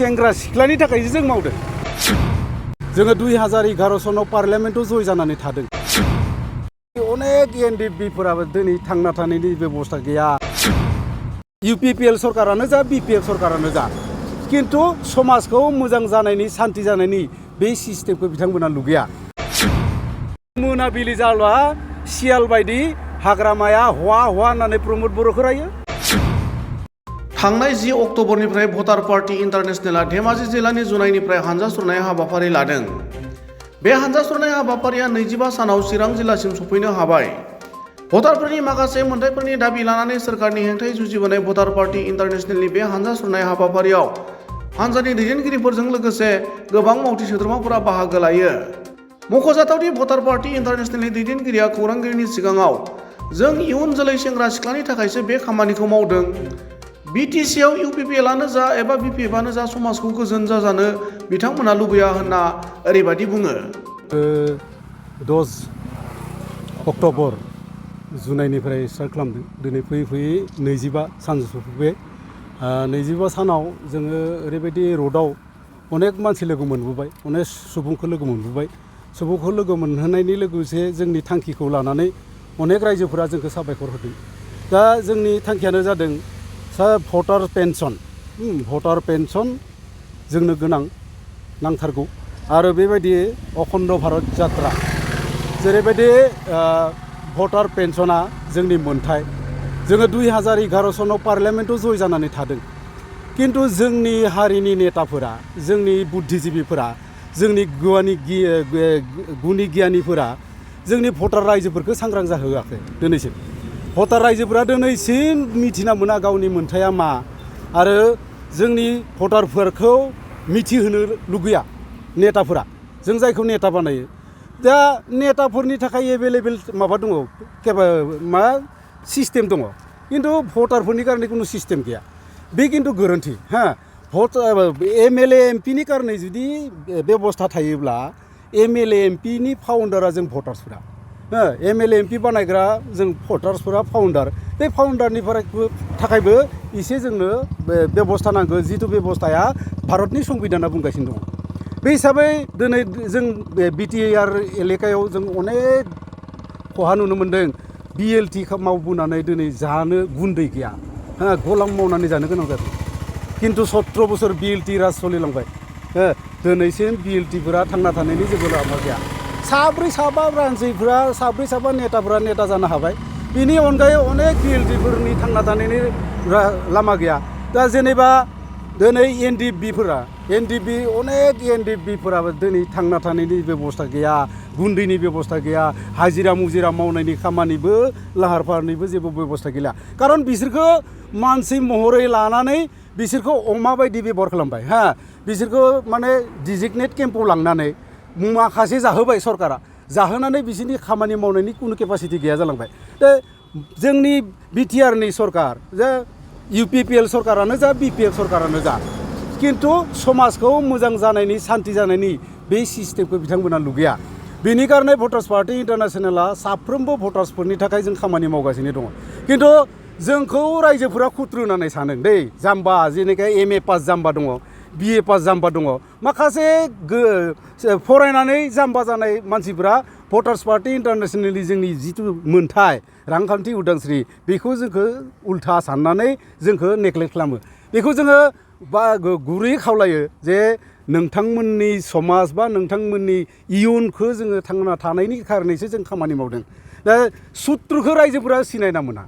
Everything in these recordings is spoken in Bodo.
सेंग्रा सिख्लानि थाखायसो जों मावदों। जोङो 2011 सनाव पार्लियामेन्टआव जय जानानै थादों। अनेक एनडिएफबिफोराबो दिनै थांना थानायनि बेबस्था गैया। इउपिपिएल सरकारानो जा बिपिएफ सरकारानो जा किन्तु समाजखौ मोजां जानायनि सान्ति जानायनि बे सिस्टेमखौ बिथांमोना लुगैया। मोनाबिलि जाब्ला सियाल बायदि हाग्रामाया हवा हवा होननानै प्रमद बर'खौ रायो। थांनाय 10 अक्ट'बरनिफ्राय भटार पार्टी इन्टारनेशनेलआ धेमाजि जिल्लानि जुनाइनिफ्राय हानजा सुरनाय हाबाफारि लादों। बे हानजा सुरनाय हाबाफारिया 25 सानाव चिरां जिल्लासिम सफैनो हाबाय। भटारफोरनि माखासे मोनथायफोरनि दाबि लानानै सोरखारनि हेंथायै जुजिबोनाय भटार पार्टी इन्टारनेशनेलनि बे हानजा सुरनाय हाबाफारियाव हानजानि दैदेनगिरिफोरजों लोगोसे गोबां मावथि सोद्रोमाफोरा बाहागो लायो। मख'जाथावदि भटार पार्टी इन्टारनेशनेलनि दैदेनगिरिया खौरांगिरिनि सिगाङाव जों इयुन जोलै सेंग्रा सिख्लानि थाखायसो बे खामानिखौ मावदों। बिटिसिआव इउपिपिएलआनो जा एबा बिपिएफआनो जा समाजखौ गोजोन जाजानो बिथांमोना लुबैया होनना ओरैबायदि बुङो। 10 अक्ट'बर जुनाइनिफ्राय स्टार्ट खालामदों। दिनै फैयै फैयै 25 सान सफैबाय। 25 सानाव जोङो ओरैबायदि र'डआव अनेक मानसि लोगो मोनबोबाय, अनेक सुबुंखौ लोगो मोनबोबाय। सुबुंखौ लोगो मोनहोनायनि लोगोसे जोंनि थांखिखौ लानानै अनेक रायजोफोरा जोंखौ साबायखर होदों। दा जोंनि थांखियानो जादों भटार पेन्सन जोंनो गोनां नांथारगौ आरो बेबायदि अखण्ड भारत जात्रा जेरैबायदि भटार पेन्सना जोंनि मोन्थाय। जोङो 2011 सनाव पार्लियामेन्टआव जय जानानै थादों। किन्तु जोंनि हारिनि नेताफोरा, जोंनि बुद्धिजिबिफोरा, जोंनि गुनि गियानिफोरा जोंनि भटार रायजोफोरखौ सांग्रां जाहोआखै दिनैसिम। भटार रायजोफोरा दिनैसिम मिथिना मोना गावनि मोन्थाया मा आरो जोंनि भटारफोरखौ मिथिहोनो लुगैया नेताफोरा। जों जायखौ नेता बानायो। दा नेताफोरनि थाखाय एभेलेबेल माबा दङ, मा सिस्टेम दङ, किन्तु भटारफोरनि कारणे कुनु सिस्टेम गैया। बे किन्तु गोरोन्थि। एमएलए एमपिनि कारणे जुदि बेबस्था थायोब्ला एमएलए एमपिनि फाउन्डारा जों भटार्सफोरा, एमएलए एमपि बानायग्रा जों भटार्सफोरा फाउन्डार। बे फाउन्डारनि थाखायबो एसे जोंनो बेबस्था नांगौ, जिथु बेबस्थाया भारतनि संबिधाना बुंगासिनो दङ। बे हिसाबै दिनै जों बिटिआर एलेकायाव जों अनेक खहा नुनो मोन्दों। बिएलटि मावबोनानै दिनै जानो गुन्दै गैया, गलाम मावनानै जानो गोनां जादों। किन्तु 17 बोसोर बिएलटि राज सोलिलांबाय। दिनैसिम बिएलटिफोरा थांना थानायनि जेबो लामा गैया। साब्रै साबा रानजिफोरा, साब्रै साबा नेताफोरा नेता जानो हाबाय। बिनि अनगायै अनेक बिएलटिफोरनि थांना थानायनि लामा गैया। दा जेनेबा दिनै अनेक एनडिएफबिफोराबो दिनै थांना थानायनि बेबस्था गैया, गुन्दैनि बेबस्था गैया, हाजिरा मुजिरा मावनायनि खामानिबो लाहार फाहारनिबो जेबो बेबस्था गैला। खारन बिसोरखौ मानसि महरै लानानै बिसोरखौ अमा बायदि बेबहार खालामबाय। बिसोरखौ माने डिजिगनेट केम्पआव लांनानै माखासे जाहोबाय सरकारा, जाहोनानै बिसोरनि खामानि मावनायनि कुनु केपासिटि गैया जालांबाय। जोंनि बिटिआरनि सरकार, जे इउपिपिएल सरकारानो जा बिपिएफ सरकारानो जा किन्तु समाजखौ मोजां जानायनि सान्ति जानायनि बे सिस्टेमखौ बिथांमोना लुगैया। बेनि कारणे भटार्स पार्टी इन्टारनेशनेलआ साफ्रोमबो भटार्सफोरनि थाखाय जों खामानि मावगासिनो दङ। किन्तु जोंखौ रायजोफोरा खुद्रु होननानै सानो दै, जाम्बा, जेनेखा एमए पास जाम्बा दङ, बिए पास जाम्बा दङ। माखासे फरायनानै जाम्बा जानाय मानसिफोरा भटार्स पार्टी इन्टारनेशनेलनि जोंनि जिथु मोन्थाय रांखान्थि उदांस्रि बेखौ जोंखौ उल्था साननानै जोंखौ नेग्लेक्ट खालामो। बेखौ जोङो गुरैयै खावलायो जे नोंथांमोननि समाज बा नोंथांमोननि इयुनखौ जोङो थांना थानायनि कारनेसो जों खामानि मावदों। दा सुत्रुखौ रायजोफोरा सिनायना मोना।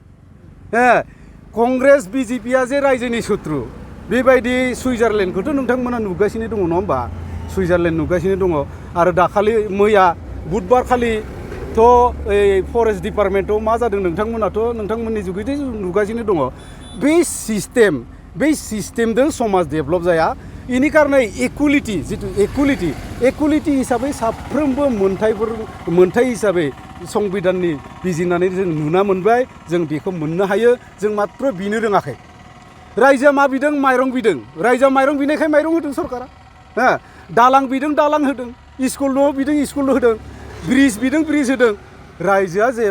कंग्रेस बिजेपिया जे रायजोनि सुत्रु, बेबायदि सुइजारलेण्डखौथ' नोंथांमोना नुगासिनो दङ नङा होमबा? सुइजारलेण्ड नुगासिनो दङ। आरो दाखालि मैया बुधबार खालिथ' फरेस्ट डिपार्टमेन्टआव मा जादों नोंथांमोनाथ' नोंथांमोननि जुगैथ' नुगासिनो दङ। बे सिस्टेमजों समाज डेभेलप जाया। बेनि कारणे जिथु इकुवेलिटि हिसाबै साफ्रोमबो मोन्थाय हिसाबै संबिधाननि बिजिरनानै जों नुना मोनबाय। जों बेखौ मोननो हायो। जों मात्र बिनो रोङाखै। रायजोआ मा बिदों? माइरं बिदों। रायजोआ माइरं बिनायखाय माइरं होदों सरकारा। दालां बिदों, दालां होदों। स्कुल न' बिदों, स्कुल होदों। ब्रिज बिदों, ब्रिज होदों। रायजोआ जे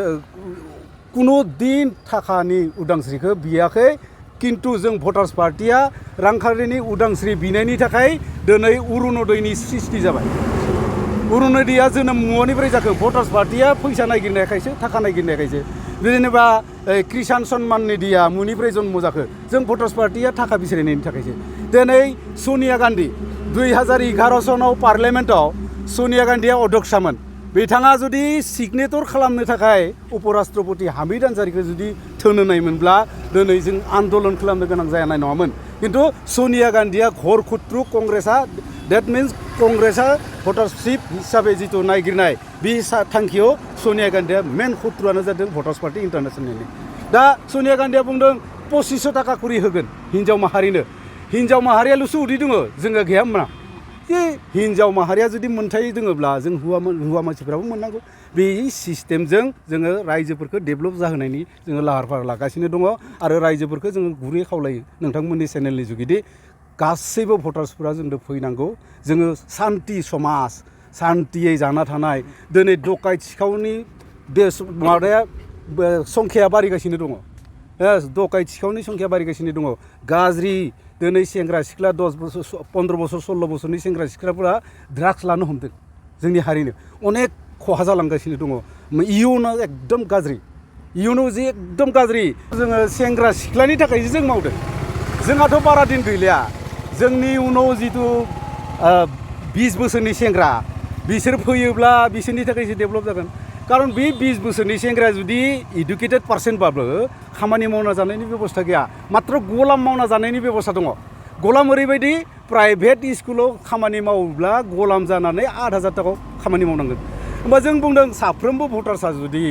कुनु दिन थाखानि उदांस्रिखौ बियाखै। किन्तु जों भटार्स पार्टिया रांखावरिनि उदांस्रि बिनायनि थाखाय दिनै अरुणोदयनि सृष्टि जाबाय। अरुणोदयआ जोनोम मुवानिफ्राय जाखो भटार्स पार्टिया फैसा नागिरनायखायसो थाखा नागिरनायखायसो जेनेबा किसान सन्मान निधिया मुनिफ्राय जन्म जाखो जों भटार्स पार्टिया थाखा बिसरायनायनि थाखायसो। दिनै सनिया गान्धी 2011 सनाव पार्लियामेन्टआव सनिया गान्धीया अध्यक्षामोन। बिथाङा जुदि सिगनेचर खालामनो थाखाय उपराष्ट्रपति हामिद आन्सारिखौ जुदि थोनोनायमोनब्ला दिनै जों आन्दलन खालामनो गोनां जानाय नङामोन। किन्तु सनिया गान्धीया घर खुथ्रु कंग्रेसआ डेट मिन्स कंग्रेसआ भटारशिप हिसाबै जिथु नागिरनाय बे थांखियाव सनिया गान्धीया मेन खुथ्रुआनो जादों भटार्स पार्टि इन्टारनेसनेलनि। दा सनिया गान्धीया बुंदों 2500 थाखा करि होगोन हिन्जाव माहारिनो। हिन्जाव माहारियाल'सो उदै दङ, जोङो गैया होनना। जे हिन्जाव माहारिया जुदि मोनथाय दङब्ला जों हौवा मानसिफ्राबो मोननांगौ। बे सिस्टेमजों जोङो रायजोफोरखौ डेभेलप जाहोनायनि जोङो लाहार फाहार लागासिनो दङ आरो रायजोफोरखौ जोङो गुरै खावलायो नोंथांमोननि चेनेलनि जुगिदि गासैबो भटार्सफोरा जोंनो फैनांगौ। जोङो सान्ति समाज सान्तियै जाना थानाय दिनै डकाइत सिखावनि माबाया संख्याया बारायगासिनो दङ। डकाइत सिखावनि संख्या बारायगासिनो दङ। गाज्रि दिनै सेंग्रा सिख्ला 10 बोसोर 15 बोसोर 16 बोसोरनि सेंग्रा सिख्लाफोरा ड्राग्स लानो हमदों। जोंनि हारिनो अनेक खहा जालांगासिनो दङ। इयुनाव एकदम गाज्रि, इयुनाव जे एकदम गाज्रि। जोङो सेंग्रा सिख्लानि थाखायसो जों मावदों। जोंहाथ' बारा दिन गैलिया। जोंनि उनाव जिथु 20 बोसोरनि सेंग्रा बिसोर फैयोब्ला बिसोरनि थाखायसो डेभेलप जागोन। कारन बे 20 बोसोरनि सेंग्राया जुदि इडुकेटेड पार्सनबाबो खामानि मावना जानायनि बेबस्था गैया, मात्र गलाम मावना जानायनि बेबस्था दङ। गलाम ओरैबायदि प्राइभेट स्कुलाव खामानि मावोब्ला गलाम जानानै 8000 थाखायाव खामानि मावनांगोन। होमबा जों बुंदों साफ्रोमबो भटार्सआ जुदि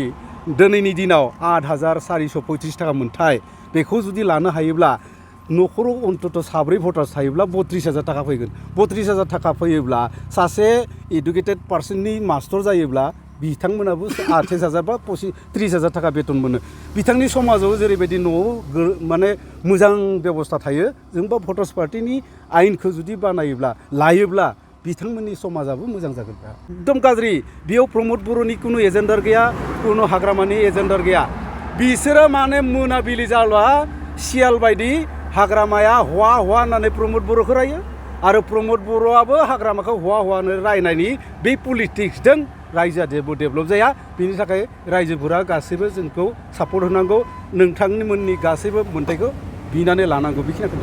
दिनैनि दिनाव 8435 थाखा मोनथाय बेखौ जुदि लानो हायोब्ला न'खराव अन्तत साब्रै भटार्स थायोब्ला 32000 थाखा फैगोन। 32000 थाखा फैयोब्ला सासे इडुकेटेड पार्सननि मास्टर जायोब्ला बिथांमोनाबो 28000 बा 30000 थाखा बेतन मोनो। बिथांनि समाजाव जेरैबायदि न'आव माने मोजां बेबस्था थायो, जोंबा भटार्स पार्टिनि आयेनखौ जुदि बानायोब्ला लायोब्ला बिथांमोननि समाजाबो मोजां जागोन। एकदम गाज्रि। बेयाव प्रमद बर'नि कुनु एजेन्डार गैया, कुनु हाग्रामानि एजेन्डार गैया। बिसोरो माने मोनाबिलि जाब्ला सियाल बायदि हाग्रामाया हवा हवा होननानै प्रमद बर'खौ रायो आरो प्रमद बर'आबो हाग्रामाखौ हवा हवा रायनायनि बे पलिटिक्सजों रायजोआ डेभेलप जाया। बेनि थाखाय रायजोफोरा गासैबो जोंखौ सापर्ट होनांगौ। नोंथांमोननि गासैबो मोन्थाइखौ बिनानै लानांगौ। बेखिनिखौ